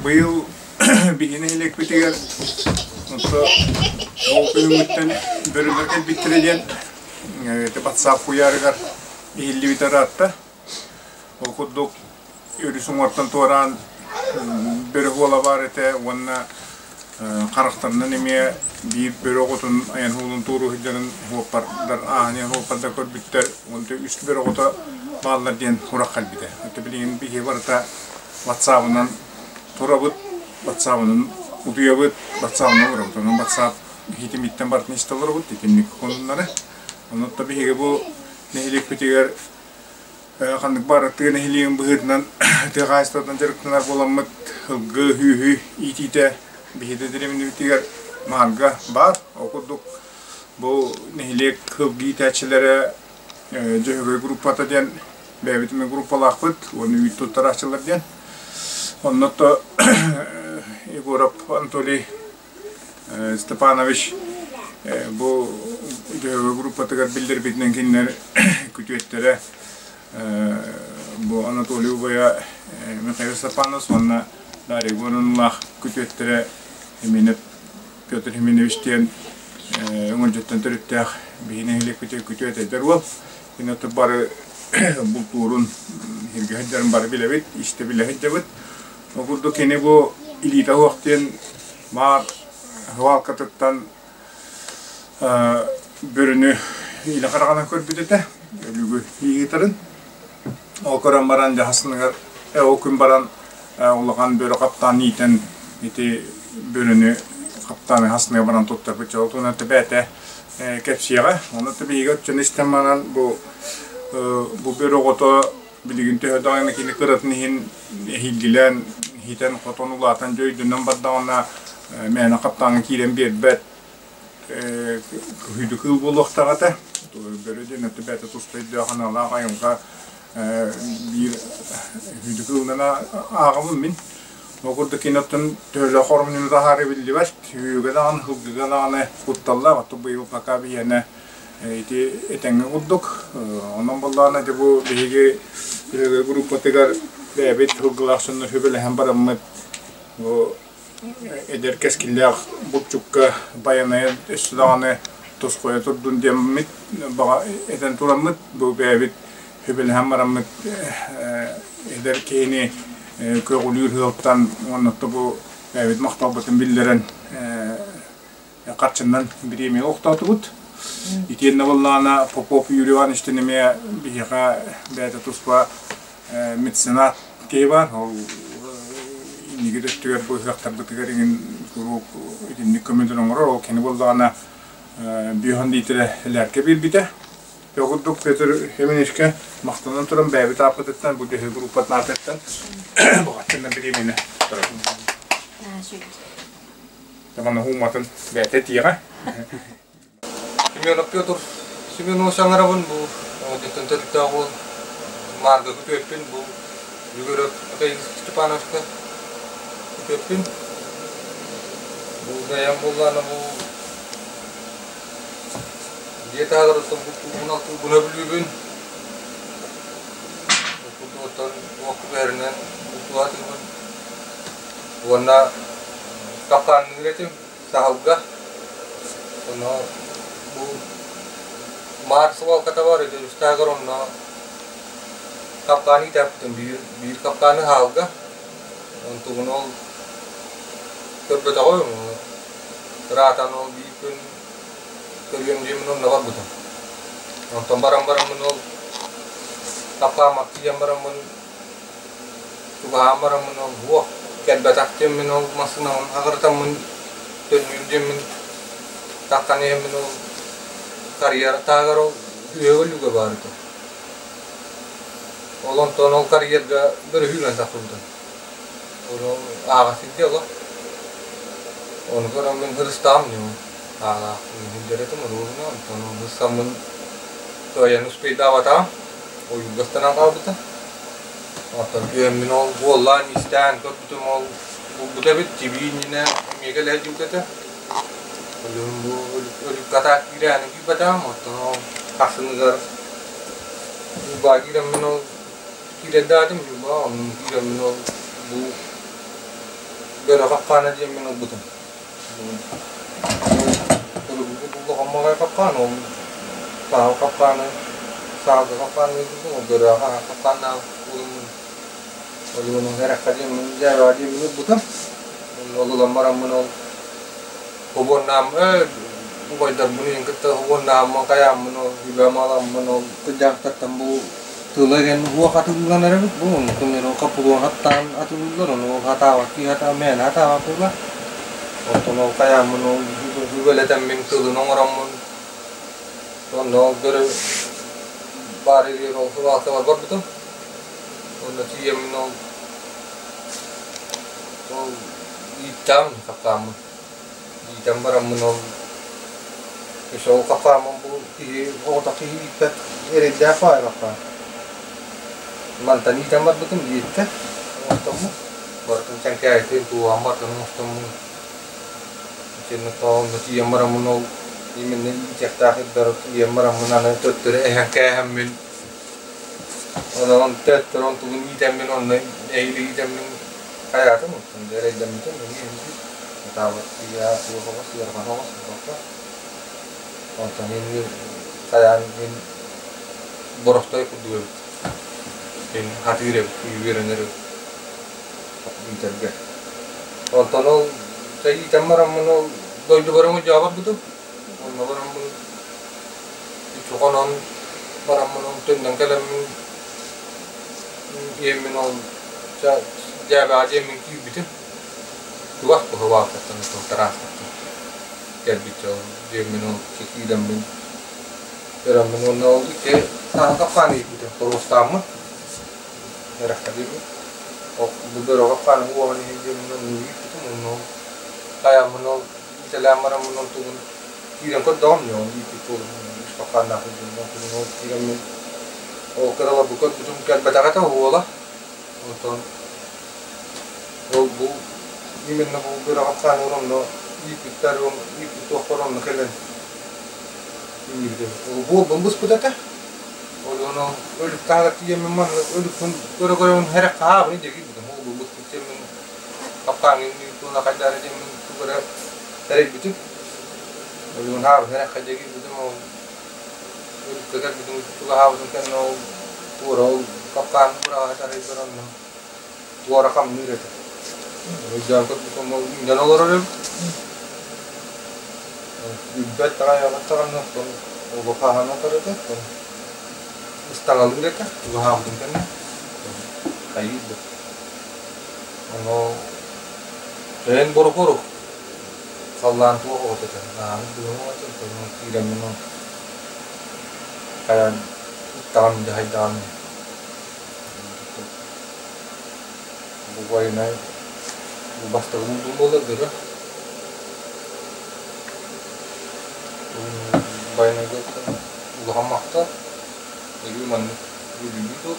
Быйыл биһи нэһилиэкпитигэр ол күһүҥҥүттэн бөрөлөр кэлбиттэрэ диэн батсаап куйаарыгар иһиллибитэ ыраатта. Ол курдук өрүс уҥуортан туораан бөрө уола баар этэ уонна харахтарынан эмиэ биир бөрө оҕотун айан уолун туоруу сылдьарын суоппардар ааһан иһэн суоппардар көрбүттэр уонна үс бөрө оҕото бааллар диэн сурах кэлбитэ. Өттө билигин биһиги барыта ватсабынан турабыт, ватсабынан утуйабыт, ватсабынан олоробут. Онон ватсап иһитимиттэн барытын истэ олоробут итинник хонуннары. Онон биһиги бу нэһилиэкпитигэр Ханнык баар тыа нэһилиэгин быһыытынан тыа хаһаайыстыбатынан дьарыктанар буоламмыт ылгы, үүһү иитиитэ биһиги дэриэбинэбитигэр Маарга баар. Ол курдук бу нэһилиэк ылгы иитээччилэрэ Дьөһөгөй группата диэн бэйэбит эмэ группалаахпыт уонна үүт туттарааччылар диэн. Онно то Егоров Анатолий Степанович бу дьөһөгөй группатыгар биллэрбитинэн кинилэр күтүөттэрэ бу Анатолий убайа Михаил Степанович уонна Дарья Егоровналаах күтүөттэрэ Именев Петр Именевич диэн Өҥөлдьөттөн төрүттээх биһи нэһилиэкпитигэр күтүөт эдэр уол. Кини бары бултуурун, сиргэ сылдьарын бары билэбит, истэ билэ сылдьабыт. Ол курдук кини бу илиитэ суох диэн Маар свалкатыттан бөрөнү илэ хараҕынан көрбүт этэ, өлүгү ыытарын. Ол көрөн баран дьаһасыныгар ол күн баран улахан бөрө хаптаан иитэн ити бөрөнү хаптааны хасыныга баран туттарбыт. Ол туһунан тэбээтэ кэпсиэҕэ. Ону биһиги оччону истэн баран бу бу бөрө оҕото Билигин төһө даҕаны кини кыратын иһин эһиилгилээн, иһитэн-хотон улаатан дьэ өйдөнөн бардаҕына мээнэ хаптааҥҥа киирэн биэрбэт кыһыйды кыыл буолуохтаах этэ. Бөрө диэн өттө бэйэтэ туспа өйдөөх аналаах айылҕа биир үһүйдү кыылынан ааҕабын мин. Ол курдук кини оттон төһөлөөх хоромньуну таһаарыы биллибэт. Үһүгэ даҕаны, сылгыга даҕаны кутталлаах. Оттон быйыл пока биһиэнэ Ити этэҥҥэ курдук. Онон буоллаҕына ити бу биһиги группатыгар бэйэбит сылгылаах дьоннор сүбэлэһэн бараммыт бу эдэр кэскиллээх булчукка Байанайы өссө даҕаны тосхойо турдун диэммит баҕа этэн тураммыт бу бэйэбит сүбэлэһэн бараммыт эдэр киһини көҕүлүүр сыалтан уонна бу бэйэбит махталбытын биллэрэн харчынан бириэмийэ олохтоотубут. Итиэннэ буоллаҕына Попов Юрий Ивановичтан эмиэ биһиэхэ бэйэтэ туспа меценат киһи баар. Ол инники өттүгэр бу ыһыахтарбытыгар иҥин куруук итинник көмөтүн оҥорор. Ол кини буоллаҕына бүөһүн лиитэрэ элээркэ биэрбитэ. Ол курдук Петр Семеновичка махтанан туран бэйэбит ааппытыттан, бу дөһү группатын аатыттан баҕаттан бириэмэни Даҕаны ууматын бэйэтэ этиэҕэ. Семенов Петр Семенович саҥарабын бу оҕонньоттон төрүттээх уол Маарга күтүөппүн бу Егоров Михаил Степановичка күтүөппүн бу бэйэм буоллаҕына бу дьиэ таһыгар оттон алтыыбын өбүлүүбүн оттон туох түбэһэринэн бултуһатыыбын Уонна капкаанныыр этим саһылга. Ону бу Маар свалката бар үстаагар онно капкааны иитээппитим биир, биир капкааны хаалга. Онтугун ол көрбөтөҕүм. Ыраатан ол биир күн көрүөм диэммин онно барбытым. Онтон баран бараммын ол капкааммар тиийэн бараммын Чугаһаан бараммын ол уох кэлбэтэх диэммин ол массыынабын аҕырытаммын төннүүм диэммин таххан иһэммин ол карьер таһыгар ол үөҕэ өлүгэ баар этэ. Ол онтон ол карьерга бөрөһүүрэн тахсыбытым. Ону ааҕа сиргэ олох. Ону көрөммүн хырыстаам дьон. Аалаах сылдьар этим уруһуна онтон ылсаммын. Кыайан успейдаабатаҕым, ойуурга ыстанан хаалбыта. Оттон күһүммүн ол буоллаан иистээн көрбүтүм ол булбут эбит, тибии иннинэ эмиэ кэлэ сылдьыбыт этэ. Өлүгүм бу өлүккэ атаак киирээни киирбэтэҕим, оттон ол сарсыныгар Ньурбаҕа киирэммин ол киирэрдээтим Ньурбаҕа, онон киирэммин ол бу бөрө хапкаана диэммин ылбытым. Улахан баҕайы хапкаан, ол саһыл хапкааны, саалга хапкааны ыытытым, ол бөрөҕө хапкааннаах буоламмын, ойуунун эрэххэ диэммин, дьээбэҕэ диэммин ылбытым. Ол ылан бараммын ол хобуоннаам убайдарбын ийэн кытта хобуоннааммын, хайааммын ол үбэм аламмын ол кырдьаҕастартан бу тыла диэн уох атыллан эрэбит бу оннукун хоппулуон хаттаан атыллар ону ол хатаабат киһи хатаан мээнэ хатаабат буолла онтон ол хайааммын ол үгэлэтэммин тылын оҥороммун онно ол бөрө баар иһигэр ол сыбаалкабар барбытым онно тиийэммин ол ол ииттэҕим хапкааммын Иитэн бараммын ол өссө ол хаппааммын бу киһи оҕото киһи ииппэт эрэйдээх баҕайы хаппаан. Мантан иитэн барбытым биирдэ оҥостоммун барытын чэҥкээйитин тууһаан бартын оҥостоммун итинник онно тиийэн бараммын ол именно иитиэхтээх ирдэр тиийэн бараммын аны төттөрү эһэн кээһэммин онон төттөрү онтубун иитэммин онно эһиили иитэммин хайаатым оттон дьэ эрэйдэммитим эмиэ иһин Ытаабыт ыйаах суох оҕус, ыарахан оҕус буолбакка. Онтон мин хайаан мин боростой курдук эбит. Мин хатыыр эбит, үөрэнэр эбит иитэргэ. Онтон ол иитэн бараммын ол дойдубар оҥодьоо барбытым. Онно бараммын үчүгэн бараммын ол төннөн кэлэммин ийэммин ол дьээбэҕэ дьиэммин киирбитим. Тугах быһылаахтартан тылтараахтартан кэлбит дьон диэммин ол киирэммин көрөммүн уонна ол икки сааһы хаппаан ииппитим хоруостааммын эрэххэ диэбит ол бөрөҕө хаппаан уоҕун иһин диэммин онно ииппитим онно ол хайааммын ол иитэлээн бараммын ол тугун киирэн көрдөҕүм дьэ ол ииппит буолум үс хаппааннаах диэн ол тугун ол киирэммин ол кыраларбы көрбүтүм кэлбэтэх этэ уола онтон Ол бу именно бу быраҕан хаалар онно ииппиттэр ииппит туохпар онно кэлэн иҥнибитим. Ол буолбун быспыт этэ. Ол ону өлүк таһыгар тиийэммин манна өлүкпүн көрө-көрөбүн эрэ хаабын дии киирбитим. Ол бу быспыт диэммин хапкааҥҥын туона хайдаары диэммин тугу эрэ тэрийбитим. Өлүгүн хаабын эрэ хайдыы киирбитим ол өлүккэ кэлбитим чугаһаабытым кэннэ ол туора ол хапкааҥҥын быраҕа сатарыйбар онно туора хамныыр этэ. Өйдөөн көрбүтүм ол үүнэн олорор эбит. Үрбэт таҕайаҕыт даҕаны оттон олу хаһан отор этэ, оттон ыстаҥалыыр этэ, чугаһаабытым кэннэ хайыыр да. Ону Эйэн борукурук халлаан туох оҕото этэ, наһааны быһым оҕото, оттон киирэммин ол хайаан ыттаҕым дьаһайдаҕым Бу байанай бу бастакы булдум буолар бөрө. Байанайга улахан махтал. Өрүү маннык үлүлүү тур.